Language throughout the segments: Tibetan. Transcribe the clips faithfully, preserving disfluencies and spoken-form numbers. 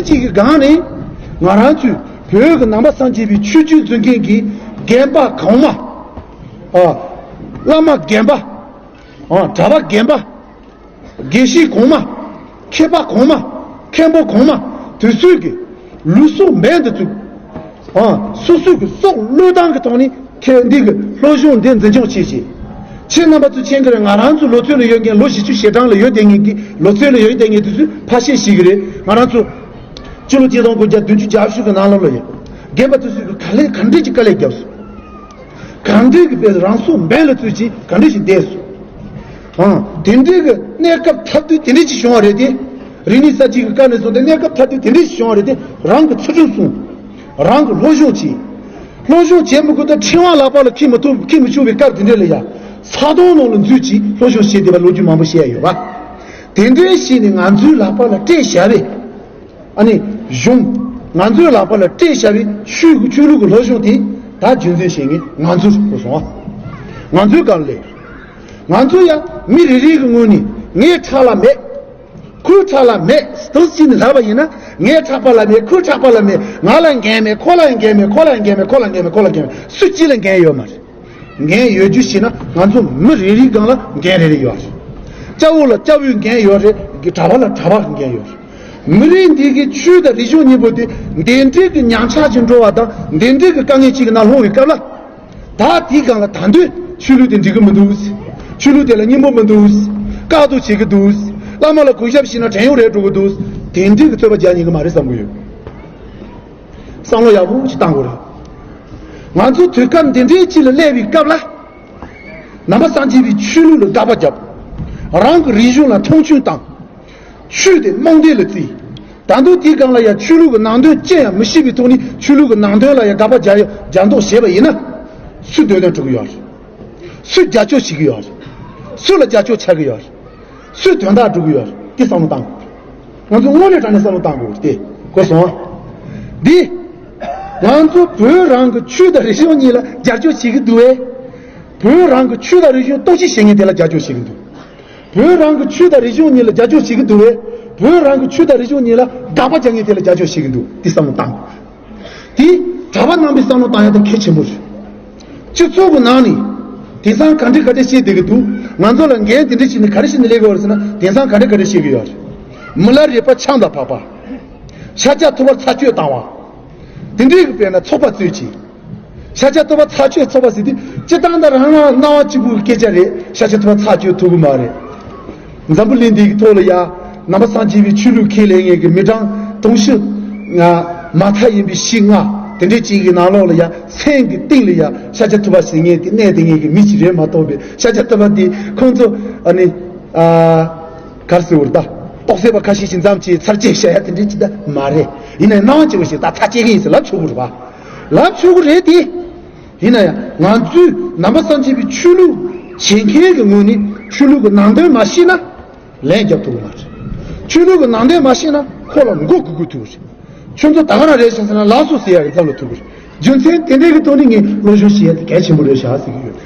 གཅིག་གི་སྒང་ནས་ང་རང་ཚོའི་བོད་ཀྱི་ནང་པ་སངས་རྒྱས་པའི་ཆོས་བརྒྱུད་འཛིན་མཁན་གྱི་རྒན་པ་གོང་མ། ཨ། བླ་མ་རྒན་པ། ཨ། གྲྭ་པ་རྒན་པ། དགེ་བཤེས་གོང་མ། མཁས་པ་གོང་མ། མཁན་པོ་གོང་མ། དེ་ཚོས་ཀྱི་ལུས་སྲོག་འབེན་དུ་བཙུགས། ཨ། སོ་སོའི་གི་སྲོག་བློས་བཏང་གི་ཐོག་ནས་ཁྱེད་འདི་གི་སློབ་སྦྱོང་འདི་འཛིན་སྐྱོང་བྱེད་ཅིང་། ཁྱེད་རྣམ་པ་ཚོ་མཁྱེན་གི་རེད། ང་རང་ཚོ་ལོ་ཚོད་ལ་ཡོད་མཁན། ལོ་བཞི་བཅུ་ཞེ་གྲངས་ལ་ཡོད་བསྡད་མཁན་གྱི། ལོ་ཚོད་ལ་ཡོད་བསྡད་མཁན་དེ་ཚོས་ཕར་བཤད་ཤེས་གི་རེད། ང་རང་ཚོ་སྤྱི་ལོ་ཆིག་སྟོང་དགུ་བརྒྱ་བདུན་ཅུ་གྱ་བཞི་གི་ནང་ལོགས་ལ་ཡོད། རྒན་པ་དེ་ཚོས་གི་ག་ལེ་ག་འདྲས་ཀྱི་དཀའ་ལས་བརྒྱབ་སོང་། གང་འདྲས་ཀྱི་དཔེ་རང་སྲོག་འབེན་ལ་བཙུགས་ཀྱིས་གང་འདྲས་ཤིག་བསྡད་སོང་། ཨང་། དེ་འདྲས་ཀྱི་གནས་སྐབས་ཐབས་དུས་དེ་འདྲས་ཅིག་བྱུང་བ་རེད་དེ། རིག་གནས་གསར་བརྗེ་གི་སྐབས་ནས་བཟུང་སྟེ་གནས་སྐབས་ཐབས་དུས་དེ་འདྲས་ཅིག་བྱུང་བ་རེད་དེ། རང་གི་ཚུལ་ཁྲིམས་སྲུང་། རང་གི་སློབ་སྦྱོང་བྱེད། སློབ་སྦྱོང་བྱེད་མི་དགོས་ད་ཕྲེང་བ་ལག་པ་ལ་འཁྱེར་མི་ཐུབ། འཁྱེར་མི་ཆོག་པའི་སྐབས་དེ་འདྲས་ལ་ཡ། ས་དོང་ནང་ལ་འཛུལ་གྱིས་སློབ་སྦྱོང་བྱེད་བསྡད་པ་ལོ་རྒྱུས་མང་པོ་བཤད་ཡོད་པ། དེ་འདྲས་བྱས་ནས་ང་ཚོའི་ལག་པ་ལ་སྤྲད་བཞག་པས། ཨ་ནི་གཞུང་། ང་ཚོའི་ལག་པ་ལ་སྤྲད་བཞག་པའི་ཆོས་ཀྱི་ཆོས་ལུགས་ཀྱི་སློབ་སྦྱོང་དེ་ད་རྒྱུན་འཛིན་བྱེད་མཁན་ང་ཚོ་རེད། གོ་སོང་ཨ། ང་ཚོའི་སྒང་ལ་ལས། ང་ཚོ་ཡང་མི་རེ་རེ་གི་ངོས་ནས་ངའི་ཕྲག་ལ་མེད། ཁོའི་ཕྲག་ལ་མེད། དུ་ཕྱིན་ནས་ལབ་པ་ཡིན་ན། ངའི་ཕྲག་པ་ལ་མེད། ཁོའི་ཕྲག་པ་ལ་མེད། ང་ལ་འགན་མེད། ཁོ་ལ་འགན་མེད། ཁོ་ལ་འགན་མེད། ཁོ་ལ་འགན་མེད། ཁོ་ལ་འགན་མེད། སུ་གཅིག་ལ་འགན་ཡོད་མ་རེད། འགན་ཡོད་རྒྱུ་ཞིག་ན་ང་ཚོ་མི་རེ་རེའི་སྒང་ལ་འགན་རེ་རེ་ཡོད་རེད། སྐྱ་བོ་ལ་སྐྱ་བོའི་འགན་ཡོད་རེད། གྲྭ་པ་ལ་གྲྭ་པའི་འགན་ཡོད་རེད། མི་རིགས་འདི་གི་ཆོས་དང་རིག་གཞུང་གཉིས་པོ་དེ་འདི་འདྲའི་གི་ཉམས་ཆག་ཅིག་འགྲོ་བ་དང་། འདི་འདྲའི་གི་དཀའ་ངལ་ཅིག་གི་ནང་ལྷུང་བའི་སྐབས་ལ། ད་དེའི་སྒང་ལ་ད་དུང་ཆོས་ལུགས་དེ་འགྲིག་གི་མི་འདུག། ཆོས་ལུགས་དེ་ལ་སྙིང་པོ་མི་འདུག། བཀག་འདུག་བྱེད་ཀྱི་འདུག། བླ་མ་ལ་གུས་ཞབས་བྱས་ན་བྲན་གཡོག་རེད་འགྲོ་གི་འདུག། དེ་འདྲའི་གི་རྩོད་པ་རྒྱག་ཉན་གི་མ་རེད་བསམ་གི་ཡོད། བསམ་བློ་ཡག་པོ་ཞིག་བཏང་དགོས་རེད། ང་ཚོ་དུས་སྐབས་འདི་འདྲའི་ཅིག་ལ་སླེབས་པའི་སྐབས་ལ། ནང་པ་སངས་རྒྱས་པའི་ཆོས་ལུགས་ལ་དགག་པ་བརྒྱབ། རང་གི་རིག་གཞུང་ལ་མཐོང་ཆུང་བཏང་། ཆོས་དེ་རྨོངས་དད་ལ་བརྩིས། ད་དུང་དེའི་སྒང་ལ་ཡང་ཆོས་ལུགས་ཀྱི་ནང་དོན་ཅི་ཡང་མི་ཤེས་པའི་ཐོག་ནས་ཆོས་ལུགས་ཀྱི་ནང་དོན་ལ་ཡང་དགག་པ་རྒྱག་ཡ་རྒྱག་མདོག་བྱས་པ་ཡིན་ན། སུས་འདོད་དོན་སྒྲུབ་ཀྱི་ཡོད་རེད། སུས་རྒྱབ་སྐྱོར་བྱེད་ཀྱི་ཡོད་རེད། སུ་ལ་རྒྱབ་སྐྱོར་བྱ་གི་ཡོད་རེད། སུས་དོན་དག་སྒྲུབ་ཀྱི་ཡོད་རེད། དེ་བསམ་བློ་བཏང་དགོས། ང་ཚོ་དངོས་གནས་དྲང་གནས་བསམ་བློ་བཏང་དགོས་རེད་དེ། གོ་སོང་ཨ། འདི། ང་ཚོ་བོད་རང་གི་ཆོས་དང་རིག་གཞུང་གཉིས་ལ་རྒྱབ་སྐྱོར་བྱེད་ཀྱི་འདུག་བས། བོད་རང་གི་ཆོས་དང་རིག་གཞུང་གཏོར་བཤིག་བྱེད་མཁན་དེ་ལ་རྒྱབ་སྐྱོར་བྱེད་ཀྱི་འདུག། བོད་རང་གི་ཆོས་དང་རིག་གཞུང་གཉིས་ལ་རྒྱབ་སྐྱོར་བྱེད་ཀྱི་འདུག་བས། བོད་རང་གི་ཆོས་དང་རིག་གཞུང་གཉིས་ལ་དགག་པ་རྒྱག་མཁན་དེ་ལ་རྒྱབ་སྐྱོར་བྱེད་ཀྱི་འདུག། འདི་བསམ་བློ་བཏང་། དེ་གྲྭ་པ་རྣམ་པས་བསམ་བློ་བཏང་ཡ་དེ་གལ་ཆེན་པོ་རེད། སྤྱི་ཚོགས་ཀྱི་ནང་ནས་དེང་སང་ག་འདྲ་ག་འདྲ་བཤད་བསྡད་ཀྱི་འདུག། ང་ཚོ་ལ་འགན་དེ་འདྲ་ཞིག་ནས་ག་རེ་ཞིག་ནས་སླེབས་ཀྱི་ཡོད་རེད་ཟེར་ན། དེང་སང་ག་འདྲ་ག་འདྲ་བཤད་ཀྱི་ཡོད་རེད། མི་ལ་རས་པ་ཆང་དང་ཕག་པ། ཤཱཀྱ་ཐུབ་པ་ཚར་གཅོད་བཏང་བ། དེ་འདྲའི་གི་དཔེར་ན་ཚོགས་པ་རྩོད་ཅིང་། ཤཱཀྱ་ཐུབ་པ་ཚར་གཅོད་ཚོགས་པ་ཟེར་དུས་སྤྱིར་བཏང་ད་རང་རང་སྣང་བ་གཅིག་པུའི་སྐད་ཆ་རེད། ཤཱཀྱ་ཐུབ་པ་ཚར་གཅོད་ཐུབ་ཀྱི་མ་རེད། འཛམ་བུ་གླིང་འདིའི་ཐོག་ལ་ཡ། ནང་པ་སངས་རྒྱས་པའི་ཆོས་ལུགས་ཁས་ལེན་མཁན་གྱི་མི་གྲངས་དུང་ཕྱུར་ལྔ་མ་མཐའ་ཡིན་པའི་བཞི་ལྔ་དེ་འདྲའི་ཅིག་གི་ནང་ལོགས་ལ་ཡ། མཚན་གྱི་སྟེང་ལ་ཡ་ཤཱཀྱ་ཐུབ་པ་ཟེར་མཁན་དེ་གནས་དེ་མཁན་གྱི་མི་ཞིག་རེད་མ་གཏོགས་པའི། ཤཱཀྱ་ཐུབ་པ་དེ་ཁོང་ཚོ་ཨ་ནི། ཨ། ག་རེ་ཟེར་དགོས་རེད་ད། རྟོགས་སད་པ་ཁ་ཤས་ཤིག་མཚམས་ཀྱི་ཚར་གཅོད་བྱ་ཡ་དེ་འདྲའི་ཅིག་ད་མ་རེད། ཡིན་ནའི་སྣང་བ་སྐྱེ་བོ་ཞིག་ད་ཚར་གཅོད་མཁན་ཡིན་ཟེར་ལབ་ཆོག་གི་རེད་པ། ལབ་ཆོག་གི་རེད་དེ། ཡིན་ན་ཡང་ང་ཚོས་ནང་པ་སངས་རྒྱས་པའི་ཆོས་ལུགས་བྱེད་མཁན་གྱི་ངོས་ནས་ཆོས་ལུགས་ཀྱི་ནང་དོན་མ་ཤེས་ན་ལན་རྒྱབ་ཐུབ་ཀྱི་མ་རེད། ཆོས་ལུགས་ཀྱི་ནང་དོན་མ་ཤེས་ན་ཁོ་ལ་མགོ་སྒུར་དགོས་ཐུག་གི་རེད། ཁྱོད་ཚོ་ད་ག་རང་རེད་ཤག་ཟེར་ན་ལགས་སོ་ཟེར་ཡག་གི་མཚམས་ལ་ཐུག་གི་རེད། རྒྱུ་མཚན་དེ་འདྲའི་གི་ཐོག་ནས་ངས་སློབ་སྦྱོང་བྱེད་ཡ་དེ་གལ་ཆེན་པོ་རེད་ཤག་ཟེར་གི་ཡོད།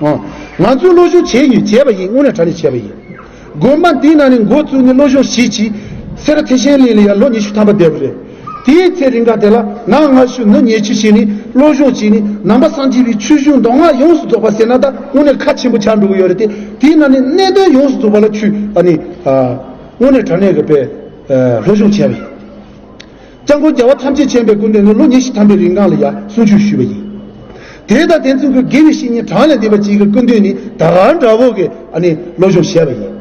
ཨ། ང་ཚོས་སློབ་སྦྱོང་བྱས་ཡོད། བྱས་པ་ཡིན། དངོས་གནས་དྲང་གནས་བྱས་པ་ཡིན། དགོན་པ་འདིའི་ནང་ནས་འགོ་བཙུགས་ནས་སློབ་སྦྱོང་བྱེད་ཅིང་། སེ་ར་ཐེག་ཆེན་གླིང་ལ་ཡང་ལོ་ཉི་ཤུ་ཐམ་པ་བསྡད་པ་རེད། དེའི་ཚེ་རིང་ག་དེ་ལ་ང་སྔ་ཤོས་ནུབ་ཉེ་ཆར་བྱས་ནས་སློབ་སྦྱོང་བྱས་ནས་ནང་པ་སངས་རྒྱས་པའི་ཆོས་གཞུང་མདོ་སྔགས་ཡོངས་སུ་རྫོགས་པ་ཟེར་ན་ད་དངོས་གནས་ཁ་ཆེན་པོ་ཆགས་འགྲོ་གི་ཡོད་རེད་དེ། དེའི་ནང་ནས་གནད་དོན་ཡོངས་སུ་རྫོགས་པ་ལ་ཆོས་ཨ་ནི། ཨ། དངོས་གནས་དྲང་གནས་ཀྱི་དཔེ། ཨ། སློབ་སྦྱོང་བྱས་པ་ཡིན། སྐྱབས་མགོན་རྒྱལ་བ་ཐམས་ཅད་མཁྱེན་པའི་སྐུ་མདུན་ནས་ལོ་ཉི་ཤུ་ཐམ་པའི་རིང་གང་ལ་ཡང་གསུང་ཆོས་ཞུས་པ་ཡིན། དེ་དང་དེ་མཚུངས་ཀྱི་དགེ་བའི་བཤེས་གཉེན་གྲངས་ལས་འདས་པ་ཅིག་གི་སྐུ་མདུན་ནས་ད་ག་འདྲ་བོ་གི་ཨ་ནི་སློབ་སྦྱོང་བྱས་པ་ཡིན།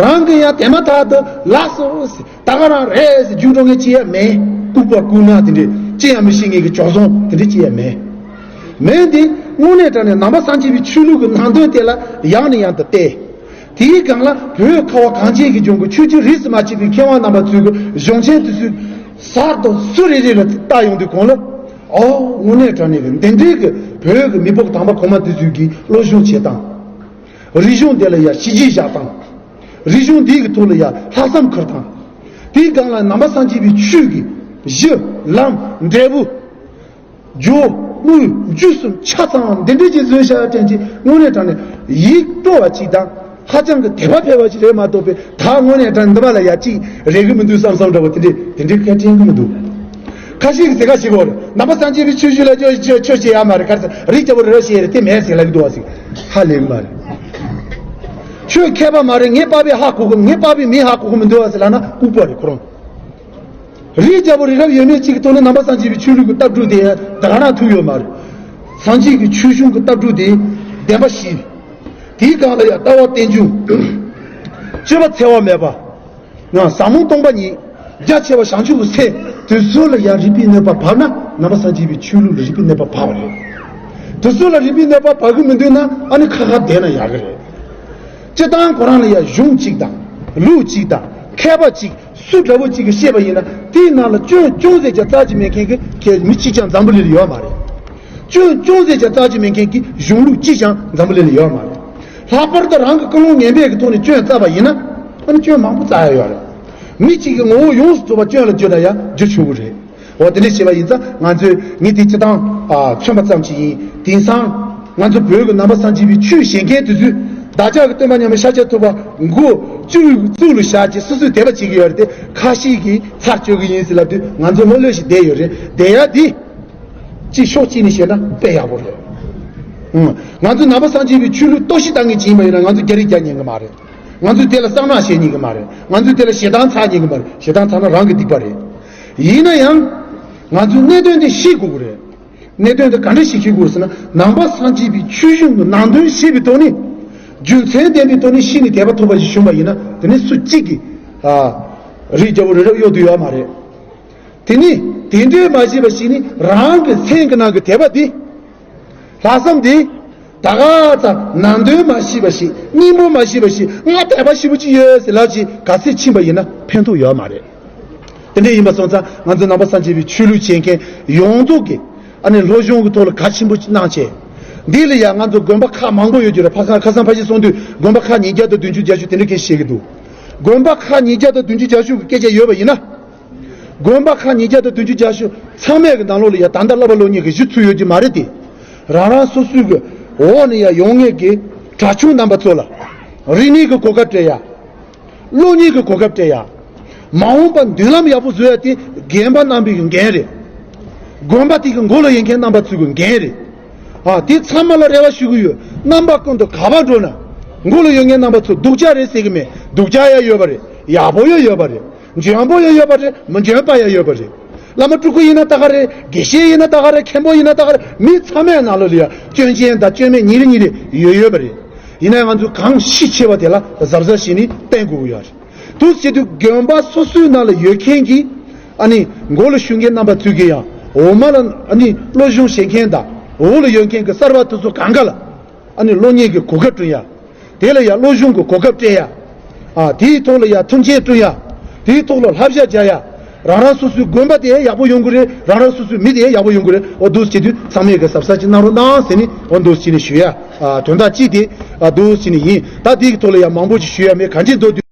རང་གི་ཡང་དེ་མ་ཐག་ཏུ་ལགས་སོ་ཟེར། ད་ག་རང་རེད་ཟེར་རྒྱུགས་འགྲོ་མཁན་ཅི་ཡང་མེད། ལྐུགས་པ་ལྐུགས་ནག་དེ་འདྲས་ཅི་ཡང་མི་ཤེས་མཁན་གྱི་བྱོལ་སོང་དེ་འདྲས་ཅི་ཡང་མེད། མེད་དེ་དངོས་གནས་དྲང་གནས་ནང་པ་སངས་རྒྱས་པའི་ཆོས་ལུགས་ཀྱི་ནང་དོན་དེ་ལ་ཡང་ནས་ཡང་དུ་བལྟས། དེའི་སྒང་ལ་བོད་ཁ་བ་གངས་ཅན་གྱི་ལྗོངས་ཀྱི་ཆོས་བརྒྱུད་རིས་སུ་མ་ཆད་པའི་མཁས་དབང་རྣམ་པ་ཚོས་ཀྱི་གཞུང་ཆེན་དེ་ཚོའི་གསར་དུ་སུ་རེ་རེ་ལ་བལྟ་ཡོང་དུས་གོང་ལ། ཨོ། དངོས་གནས་དྲང་གནས་ཀྱི་འདི་འདྲའི་གི་བོད་ཀྱི་མི་ཕམ་དམ་པ་གོང་མ་དེ་ཚོས་ཀྱི་སློབ་སྦྱོང་བྱེད་སྟངས། རིག་གཞུང་དེ་ལ་ཡ་གཞི་གྱིས་བཞག་སྟངས། རིག་གཞུང་འདི་གི་ཐོག་ལ་ཡ་ལྷག་བསམ་ཁུར་སྟངས། དེའི་སྒང་ལ་ནང་པ་སངས་རྒྱས་པའི་ཆོས་ཀྱི་གཞི་ལམ་འབྲས་བུ། སྦྱོར་དངོས་རྒྱུད་གསུམ་ཆ་ཚང་འདི་འདྲའི་ཅིག་བཟོས་བཞག་ཡ་དྲན་གྱི་དངོས་གནས་དྲང་གནས་ཡིད་སྤྲོ་བ་ཅིག་དང་ ཧ་ཅང་གི་དད་པ་འཕེར་བ་ཞིག་རེད་མ་གཏོགས་པའི་ད་དངོས་གནས་དྲང་འདི་མ་ལ་ཡ་གཅིག་རེག་གི་མི་འདུག་བསམ་བསམ་འདྲ་བོ་དེ་འདྲས་དེ་འདྲས་ཁས་དྲན་གི་མི་འདུག་ཁ་ཤས་ཀྱིས་ཟེར་ཁ་ཞིག་གོ་རེད། ནང་པ་སངས་རྒྱས་པའི་ཆོས་བཞིན་ལ་ཆོས་ཆོས་བྱེད་ཡ་མ་རེད། ག་རེ་ཟེར་རིགས་རྒྱལ་པོ་རི་རབ་བཤད་རེད་དེ་མེད་ཟེར་ལབ་ཀྱི་འདུག་བ་ཟིག་ཧ་ལས་གི་མ་རེད། ཆོས་མཁས་པ་མ་རེད། ངའི་པ་ཕས་ཧ་གོ་གི་ངའི་པ་ཕས་མི་ཧ་གོ་གི་མི་འདུག་བ་ཟེར་ལབ་ན་ལྐུགས་པ་རེད་ཁོ་རང་། རིགས་རྒྱལ་པོ་རི་རབ་ཡོད་མེད་གཅིག་གི་ཐོག་ནས་ནང་པ་སངས་རྒྱས་པའི་ཆོས་ལུགས་ཀྱི་ལྟ་གྲུབ་དེ་ད་ག་རང་ཐུག་ཡོད་མ་རེད། སངས་རྒྱས་ཀྱི་ཆོས་གཞུང་གི་ལྟ་གྲུབ་དེ་བདེན་པ་བཞི། དེའི་སྒང་ལ་ཡང་ལྟ་བ་རྟེན་འབྱུང་། སྤྱོད་པ་འཚེ་བ་མེད་པ། ཡང་ཟབ་མོ་སྟོང་པ་ཉིད། རྒྱ་ཆེ་བ་བྱང་ཆུབ་ཀྱི་སེམས་དེ་ཚོ་ལ་ཡང་རིག་པའི་གནོད་པ་བབས་ན་ནང་པ་སངས་རྒྱས་པའི་ཆོས་ལུགས་ལ་རིག་པའི་གནོད་པ་བབས་པ་རེད། དེ་ཚོ་ལ་རིག་པའི་གནོད་པ་བབས་ཀྱི་མི་འདུག་ན་ཨ་ནི་ཁ་ཁ་བསྡད་ན་ཡག་གི་རེད། སྤྱིར་བཏང་ཁོ་རང་ལ་ཡང་གཞུང་གཅིག་དང་ལུགས་གཅིག་དང་མཁས་པ་གཅིག་སུ་འདྲ་བོ་གཅིག་གིས་བཤད་པ་ཡིན་ན་དེའི་ནང་ལ་སྐྱོན་ཅུང་ཟད་ཀྱང་རྩ་ཅིག་མེད་མཁན་གྱི་མི་གཅིག་ཀྱང་འཛམ་བུ་གླིང་ལ་ཡོད་མ་རེད། སྐྱོན་ཅུང་ཟད་ཀྱང་རྩ་ཅིག་མེད་མཁན་གྱི་གཞུང་ལུགས་གཅིག་ཀྱང་འཛམ་བུ་གླིང་ལ་ཡོད་མ་རེད། ལྷག་པར་དུ་རང་གི་ཀུན་སློང་ངན་པའི་གི་ཐོག་ནས་སྐྱོན་བཙལ་བ་ཡིན་ན་ཨ་ནི་སྐྱོན་མང་པོ་བཙལ་ཡ་ཡོད་རེད། མི་གཅིག་གི་ངོ་བོ་ཡོངས་སུ་རྫོགས་པ་སྐྱོན་ལ་བརྗོད་ན་ཡང་རྒྱུ་ཆོག་གི་རེད། འོ་དེ་འདྲ་བྱས་པ་ཡིན་ཙང་ང་ཚོས་ངས་དེ་སྤྱིར་བཏང་ཨ་མཚོན་པ་ཙམ་ཞིག་ཡིན། དེང་སང་ང་ཚོ་བོད་ཀྱི་ནང་པ་སངས་རྒྱས་པའི་ཆོས་བཤད་མཁན་དེ་ཚོས་བདག་ཅག་གི་སྟོན་པ་མཉམ་མེད་ཤཱཀྱ་ཐུབ་པ་མགོ་བཅུ་གཙུག་ལ་བཞག་ཅིག་སོ་སོས་དད་པ་བྱེད་ཀྱི་ཡོད་རེད་དེ་ཁ་ཤས་ཀྱིས་ཚར་གཅོད་ཀྱི་ཡིན་ཟེར་ལབ་དུས་ང་ཚོ་ལྷོད་ལྷོད་ཞིག་བསྡད་ཡོད་རེད། བསྡད་ཡ་དེ་ཅིག་ཕྱོགས་གཅིག་ནས་བཤད་ན་དཔེ་ཡག་པོ་རེད། ང་ཚོ་ནང་པ་སངས་རྒྱས་པའི་ཆོས་ལུགས་གཏོར་བཤིག་བཏང་མཁན་ཅིག་ཡིན་པ་ཡིན་ན་ང་ཚོ་རྒྱ་རིགས་རྒྱག་ཉན་གི་མ་རེད། ང་ཚོས་དེ་ལ་གསང་སྔགས་བཤད་ཉན་གི་མ་རེད། ང་ཚོས་དེ་ལ་ཞེ་སྡང་ཚ་ཉན་གི་མ་རེད། ཞེ་སྡང་ཚ་ན་རང་གི་སྡིག་པ་རེད། ཡིན་ན་ཡང་ང་ཚོས་གནད་དོན་དེ་ཤེས་དགོས་གི་རེད། གནད་དོན་དེ་ག་འདྲ་ཞིག་ཤེས་དགོས་ཟེར་ན་ནང་པ་སངས་རྒྱས་པའི་ཆོས་གཞུང་གི་ནང་དོན་ཤེས་པའི་ཐོག་ནས་རྒྱུ་མཚན་ལྡན་པའི་ཐོག་ནས་ཤེས་ནས་དད་པ་ཐོབ་པ་ཞིག་བྱུང་བ་ཡིན་ན་དེ་ནི་སུ་གཅིག་གིས་རིགས་རྒྱལ་པོ་རི་རབ་གཡོལ་དུ་ཡོད་མ་རེད། དེ་ནི་དེ་འདྲའི་མ་ཤེས་པ་ཞིག་ནི་རང་གི་སེམས་ཀྱི་ནང་གི་དད་པ་དེ། ལྷག་བསམ་དེ། ད་ག་ཙམ་ནང་དོན་མ་ཤེས་པ་ཞིག་སྙིང་པོ་མ་ཤེས་པ་ཞིག་ང་དད་པ་ཞེ་པོ་ཅིག་ཡོད་ཟེར་ལབ་ཅིག་ག་ཚོད་ཕྱིན་པ་ཡིན་ན་ཕན་ཐོགས་ཡོད་མ་རེད། དེ་འདྲ་ཡིན་པ་སོང་ཙང་ང་ཚོ་ནང་པ་སངས་རྒྱས་པའི་ཆོས་ལུགས་བྱེད་མཁན་ཡོངས་རྫོགས་ཀྱིས་ཨ་ནི་སློབ་སྦྱོང་གི་ཐོག་ལ་གལ་ཆེན་པོ་གནང་བྱས། འདི་ལ་ཡང་ང་ཚོ་དགོན་པ་ཁག་མང་པོ་ཡོད་རྒྱུ་རེད། ཕ་ཁ་ཁ་སང་ཕ་གཞི་གསུངས་དུས་དགོན་པ་ཁག་ཉིས་བརྒྱ་དང་བདུན་ཅུ་བརྒྱད་ཅུ་དེ་འདྲ་སྐད་ཆ་བཤད་ཀྱི་འདུག་དགོན་པ་ཁག་ཉིས་བརྒྱ་དང་བདུན་ཅུ་བརྒྱད་ཅུ་གི་སྐད་ཆ་ཡོད་པ་ཡིན་ན། དགོན་པ་ཁག་ཉིས་བརྒྱ་དང་བདུན་ཅུ་བརྒྱད་ཅུ་ཚང་མའི་གི་ནང་ལོགས་ལ་ཡ་ད་ལྟ་བསླབ་པ་སློབ་གཉེར་གི་གཞི་ཚུད་ཡོད་ཀྱི་མ་རེད་དེ། རང་རང་སོ་སོའི་གི་འོག་ནས་ཡ་ཡོང་མཁན་གི་གྲྭ་ཆུང་རྣམ་པ་ཚོ་ལ་རིག་གནས་གི་གོ་སྐབས་སྤྲད་ཡ། སློབ་གཉེར་གི་གོ་སྐབས་སྤྲད་ཡ། མ་འོངས་པ་མདུན་ལམ་ཡག་པོ་བཟོ་ཡ་དེ་རྒན་པ་རྣམ་པའི་གི་འགན་རེད། དགོན་པ་དེ་གི་མགོ་ལ་ཡོད་མཁན་རྣམ་པ་ཚོའི་གི་འགན་རེད། ཨ་དེ་ཚང་མ་ལ་རེ་བ་ཞུ་གི་ཡོད། རྣམ་པ་ཀུན་ཏུ་ག་པར་འགྲོ་ན་མགོ་ལ་ཡོད་མཁན་རྣམ་པ་ཚོ་སྡུག་ཅག་རེད་ཟེར་གི་མེད། སྡུག་ཅག་ཡ་ཡོད་པ་རེད། ཡག་པོ་ཡ་ཡོད་པ་རེད། འཇོན་པོ་ཡང་ཡོད་པ་རེད། མི་འཇོན་པ་ཡང་ཡོད་པ་རེད། བླ་མ་སྤྲུལ་སྐུ་ཡིན་ན་ད་ག་རེད། དགེ་བཤེས་ཡིན་ན་ད་ག་རེད། མཁན་པོ་ཡིན་ན་ད་ག་རེད། མི་ཚང་མའི་ནང་ལོགས་ལ་ཡང་སྐྱོན་ཅན་དང་སྐྱོན་མེད་ཉིན་རེ་ཉིན་རེ་ཡོད་ཡོད་པ་རེད། ཡིན་ན་ཡང་ང་ཚོས་གང་ཤེས་ཆེ་བ་དེ་ལ་གཟབ་གཟབ་བྱས་ནས་བསྟེན་དགོས་ཀྱི་ཡོད་རེད། དུ་བྱེད་དུས་དགོན་པ་སོ་སོའི་ནང་ལ་ཡོད་མཁན་གྱི་ཨ་ནི་མགོ་ལ་ཞུགས་མཁན་རྣམ་པ་ཚོས་ཀྱི་ཡང་འོག་མ་ལ་ཨ་ནི་སློབ་སྦྱོང་བྱེད་མཁན་དང་འོག་ལ་ཡོད་མཁན་གྱི་གསར་པ་དེ་ཚོ་གང་ག་ལ། ཨ་ནི་སློབ་གཉེར་གྱི་གོ་སྐབས་བསྐྲུན་ཡ། དེ་ལ་ཡ་སློབ་སྦྱོང་གི་གོ་སྐབས་སྤྲད་ཡ། ཨ་དེའི་ཐོག་ལ་ཡ་མཐུན་རྐྱེན་བསྐྲུན་ཡ། དེའི་ཐོག་ལ་བསླབ་བྱ་སྦྱར་ཡ། རང་རང་སོ་སོའི་དགོན་པ་དེ་ཡག་པོ་ཡོང་གི་རེད། རང་རང་སོ་སོའི་མི་དེ་ཡག་པོ་ཡོང་གི་རེད། འོ་འདུག་བྱེད་དུས་ཚང་མས་གི་གཟབ་གཟབ་ཅིག་གནང་རོགས་གནང་ཟེར་ནས་འོ་འདུག་བྱས་ནས་ཞུ་ཡ། ཨ་དོན་དག་གཅིག་དེ་ཨ་འདུག་བྱས་ནས་ཡིན། ད་དེའི་ཐོག་ལ་ཡ་མང་པོ་ཅིག་ཞུ་ཡ་མེད། གང་ཅི་འདུག་དུས།